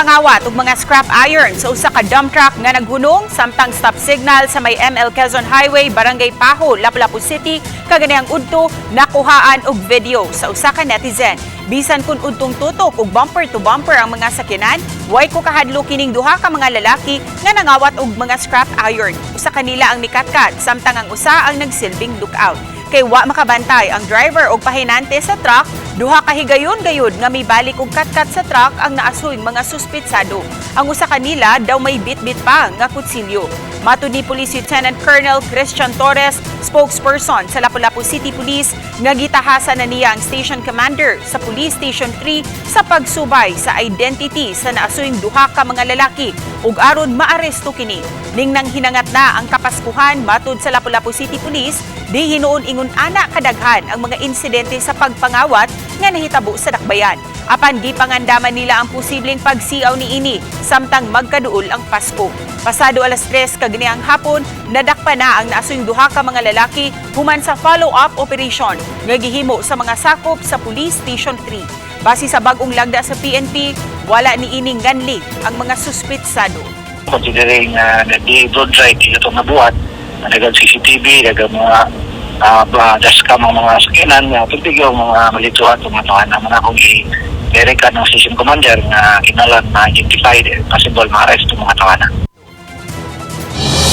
Pagpangawat og mga scrap iron sa usa ka dump truck nga naghunong samtang stop signal sa may ML Quezon Highway, Barangay Pajo, Lapu-Lapu City, kaganihang udto, nakuhaan og video sa usa ka netizen. Bisan kun udtong tutok og bumper to bumper ang mga sakyanan, way ko kahadlok kining duha ka mga lalaki nga nangawat og mga scrap iron. Usa kanila ang nikatkat samtang ang usa ang nagsilbing lookout. Kay wa makabantay ang driver og pahinante sa truck, duha ka higayon gayud nga mibalik og katkat sa truck ang naasuy mga suspitsado. Ang usa kanila daw may bitbit pa nga kutsilyo. Matud ni Police Lieutenant Colonel Christian Torres, spokesperson sa Lapu-Lapu City Police, nga gitahasan na niya ang station commander sa Police Station 3 sa pagsubay sa identity sa naasuyng duha ka mga lalaki ug aron maaresto kini. Ning nang hinangat na ang Kapaskuhan, matud sa Lapu-Lapu City Police, di hinuon ingon ana kadaghan ang mga insidente sa pagpangawat nga nahitabo sa dakbayan. Apan gipangandaman nila ang posibleng pagsiaw niini samtang magkaduol ang Pasko. Pasado alas 3 kaganihang hapon, nadakpa na ang naasuyng duha ka mga lalaki human sa follow-up operation nga gihimo sa mga sakop sa Police Station 3. Base sa bag-ong lagda sa PNP, wala niining nganli ang mga suspitsado. Considering the broad right ito nabuhat, daghang CCTV, daghang mga dashcam ang mga sakyanan, pwede yung mga malituhan itong mga tawanan naman akong i-direct ng station commander nga kinahanglan ma-identify, possible ma-arrest itong mga tawanan.